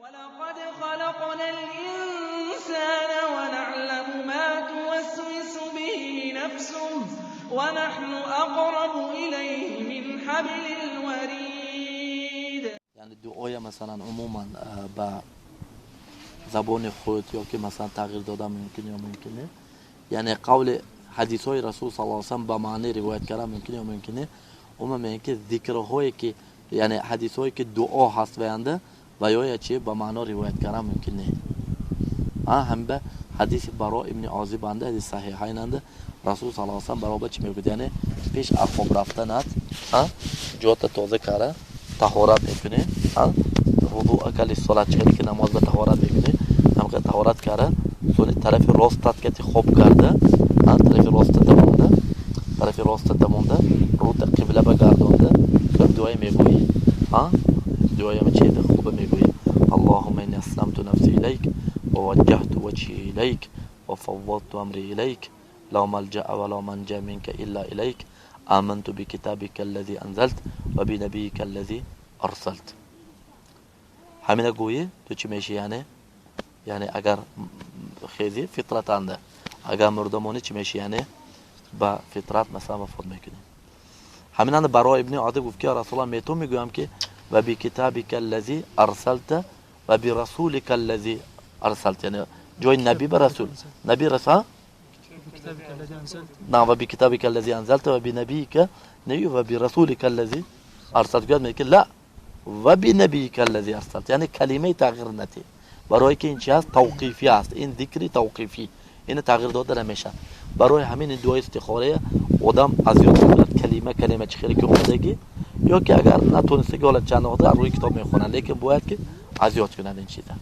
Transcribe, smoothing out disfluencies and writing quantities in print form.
ولقد خلقنا الإنسان ونعلم ما توسوس به نفسه ونحن أقرب إليه من حبل الوريد. یعنی دعای مثلا عموما به زبان خود یا که مثلا تغییر دادن ممکن یا ممکنه، یعنی قول حدیث های رسول صلی الله علیه و سلم به معنی روایت کردن ممکنه یا ممکنه. عموما میگن که ذکرهایی که یعنی حدیث هایی که دعا هست وینده و یا چی به معنا روایت کردن ممکنه. هم به حدیث برا ابن عازب انده حدیث صحیحین انده رسول صلی الله علیه و سلم برابر چی میگه؟ یعنی پیش از خواب رفتنت جات تازه کرده طهارت میکنه، وضوء اکل صلات چه که نماز به طهارت میکنه، هم که طهارت کرده سونی طرف راست که خواب کرده، طرف راست مونده، طرف راست مونده رو قبله بگردونده، دعای میگویی، دعای چی خوب میگویی، اللهم انی اسلمت نفسی الیک ووجهت وجهی الیک وفوضت امری الیک لا ملجأ ولا منجا منك الا الیک آمنت بکتابک الذی انزلت وبنبیک الذی ارسلت. همین گویی تو چی میشی؟ یعنی اگر خیزی فطرت انده، اگر مردمانی چی میشی؟ یعنی با فطرت مثلا وفات میکنی. همین انده برای ابن عادی گفت که رسول الله میتون میگویم که و بکتابک الذی ارسلت و برسولک الذی ارسلت، یعنی جای نبی به رسول، نبی رسول نه و بکتابک الذی انزلت و بنبیک نه و برسولک الذی ارسلت. گفت میگه لا و بنبیک الذی ارسلت، یعنی کلمه تغییر نتی، برای که این چی هست؟ توقیفی است، این ذکری توقیفی، این تغییر داده نمیشه. برای همین دعای استخاره آدم از یاد می‌برد کلمه کلمه چی خیلی که اومدگی، یا که اگر نتونسته که حالا چند وقت روی کتاب میخونن، لیکن باید که از یاد کنن این چیزا.